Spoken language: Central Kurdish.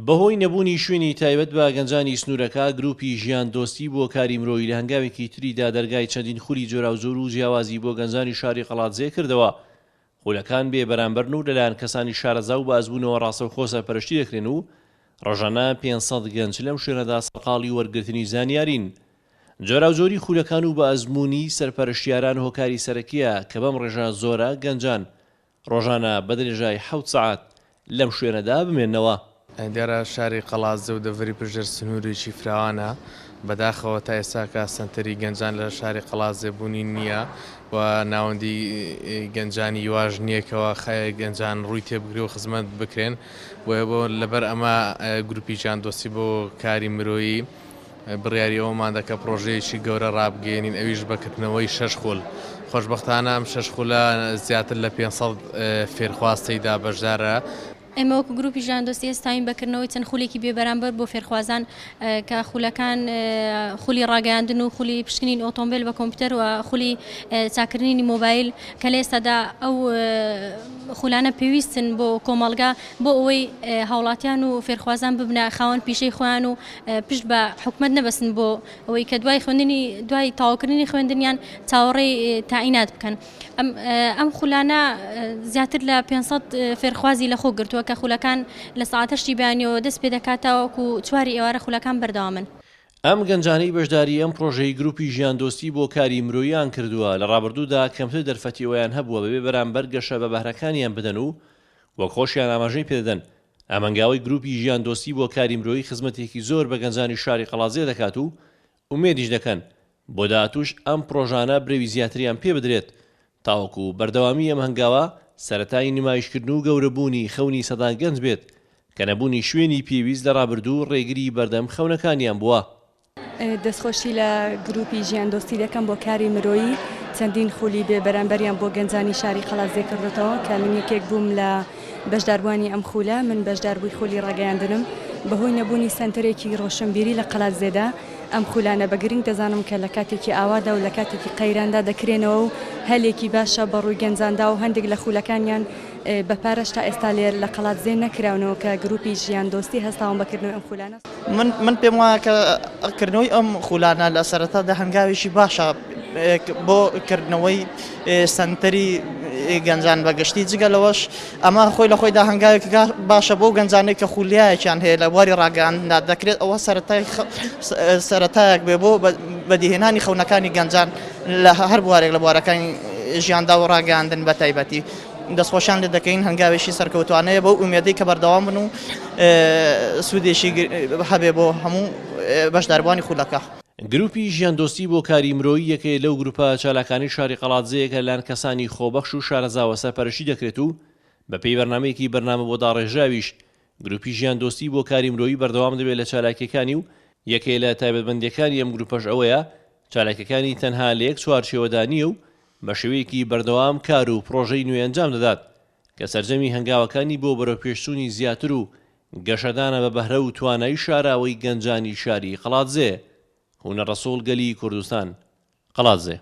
بەهۆی نەبوونی شوێنی تایبەت بە گەنجانی سنوورەکە، گرووپی ژیان دۆستی بۆ کاری مرۆیی لە هەنگاوێکی تریدا دەرگای چەندین خولی جۆراوجۆر و جیاوازی بۆ گەنجانی شاری قەڵادزێ کردەوە. خولەکان بێ بەرامبەرن و لەلایەن کەسانی شارەزا و بە ئەزموونەوە ڕاستەوخۆ سەرپەرشتی دەکرێن و ڕۆژانە 500 گەنج لەم شوێنەدا سەرقاڵی وەرگرتنی زانیارین. جۆراوجۆری خولەکان و بە ئەزموونی سەرپەرشتیاران هۆکاری سەرەکییە کە بەم ڕێژە زۆرە گەنجان ڕۆژانە بە درێژای حەوت سەعات لەم شوێنەدا بمێننەوە. دیارە شاری قەڵادزێ و دەڤەری پشدەر سنوورێکی فراوانە، بەداخەوە تا ئێستاکە سەنتەری گەنجان لە شاری قەڵادزێ بوونی نییە و ناوەندی گەنجانی واش نییە کەوا گەنجان ڕووی تێبگرێ و خزمەت بکرێن، بۆیە بۆ لەبەر ئەمە گروپی ژیاندۆستی بۆ کاری مرۆیی بڕیاری ئەوەمان دا کە پڕۆژەیەکی گەورە ڕابگەیەنین ئەویش بە کردنەوەی شەش خول. خۆشبەختانە ئەم شەش خولە زیاتر لە 500 فێرخواز تێیدا بەشدارە. ئێمە وەکو گروپی ژیاندۆستی هەستاوین بە کردنەوەی چەند خولێکی بێبەرامبەر بۆ فێرخوازان کە خولەکان خولی ڕاگەیاندن و خولی پشکنین ئۆتۆمبێل بە کۆمپیوتەر و خولی چاکردنی مۆبایل کە لە ئێستادا ئەو خولانە پێویستن بۆ کۆمەڵگا بۆ ئەوەی هاوڵاتیان و فێرخوازان ببنە خاوەن پیشەی خۆیان و پشت بە حکومەت نەبەستن بۆ ئەوەی کە دوای خوێندنی دوای تەواوکردنی خوێندنیان چاوەڕێی تاعینات بکەن ئەم خولانە زیاتر لە 500 فێرخوازی لەخۆ گرتووە کە خولەکان لە سەعات هەشتی بەیانیەوە دەست پێ دەکات تاوەکو چواری ئێوارە خولەکان بەردەوامن. ئەم گەنجانەی بەشداری ئەم پڕۆژەی گروپی ژیاندۆستی بۆ کاری مرۆییان کردووە لە ڕابردوودا کەمتر دەرفەتی ئەوەیان هەبووە بەبێ بەرامبەر گەشە بە بەهرەکانیان بدەن و وەک خۆشیان ئاماژەی پێدەدەن ئەم هەنگاوەی گروپی ژیاندۆستی بۆ کاری مرۆیی خزمەتێکی زۆر بە گەنجانی شاری قەڵادزێ دەکات و ئومێدیش دەکەن بۆ داهاتووش ئەم پڕۆژانە برەوی زیاتریان پێ بدرێت تاوەکو بەردەوامی ئەم هەنگاوە سەرەتای نمایشکردن و گەورەبوونی خەونی سەدان گەنج بێت کە نەبوونی شوێنی پێویست لە ڕابردوو ڕێگری بەردەم خەونەکانیان بووە. دەستخۆشی لە گروپی ژیاندۆستی دەکەم بۆ کاری مرۆیی، چەندین خولی بێ بەرامبەریان بۆ گەنجانی شاری قەڵادزێ کردۆتەوە کە من یەکێک بووم لە بەشداربووانی ئەم خولە، من بەشداربووی خولی ڕاگەیاندنم، بەهۆی نەبوونی سەنتەرێکی ڕۆشنبیری لە قەڵادزێدا ئەم خولانە بە گرنگ دەزانم کە لە کاتێکی ئاوادا و لە کاتێکی قەیراندا دەکرێنەوە و هەلێکی باشە بە ڕووی گەنجاندا و هەندێک لە خولەکانیان بە پارەش تا ئێستا لێر لە قەڵادزێ نەکراونەوە کە گروپی ژیاندۆستی هەستاون بە کردنەوەی ئەم خولانە. من من پێم وایە کە کردنەوەی ئەم خولانە لە سەرەتادا هەنگاوێکی باشە بۆ کردنەوەی سەنتەری گەنجان بە گشتی جگە لەوەش ئەمە خۆی لە خۆیدا هەنگاوێک باشە بۆ گەنجانێک کە خولیایەکیان هەیە لە بواری ڕاگەیاندندا دەکرێت ئەوە سەرەتای سەرەتایەک بێ بۆ بەدیهێنانی خەونەکانی گەنجان لە هەر بوارێک لە بوارەکانی ژیاندا و ڕاگەیاندن بە تایبەتی. دەستخۆشیان لێ دەکەین هەنگاوێکی سەرکەوتوانەیە بەو ئومێدەی کە بەردەوام بن و سوودێکی هەبێ بۆ هەموو بەشداربووانی خولەکە. گروپی ژیاندۆستی بۆ کاری مرۆیی یەکێ لەو گروپە چالاکانەی شاری قەڵادزێیە کە لەلایەن کەسانی خۆبەخش و شارەزاوە سەرپەرشتی دەکرێت و بەپێی بەرنامەیەکی بەرنامە بۆ داڕێژراویش گروپی ژیاندۆستی بۆ کاری مرۆیی بەردەوام دەبێت لە چالاکیەکانی و یەکێ لە تایبەتمەندیەکانی ئەم گروپەش ئەوەیە چالاکیەکانی تەنها لە یەک چوارچێوەدا نییە و بە شێوەیەکی بەردەوام کار و پڕۆژەی نوێ ئەنجام دەدات کە سەرجەمی هەنگاوەکانی بۆ بەرەوپێشچوونی زیاتر و گەشەدانە بە بەهرە و توانای شاراوەی گەنجانی شاری قەڵادزێ. هونەر ڕەسوڵ گەلی کوردستان، قەڵادزێ.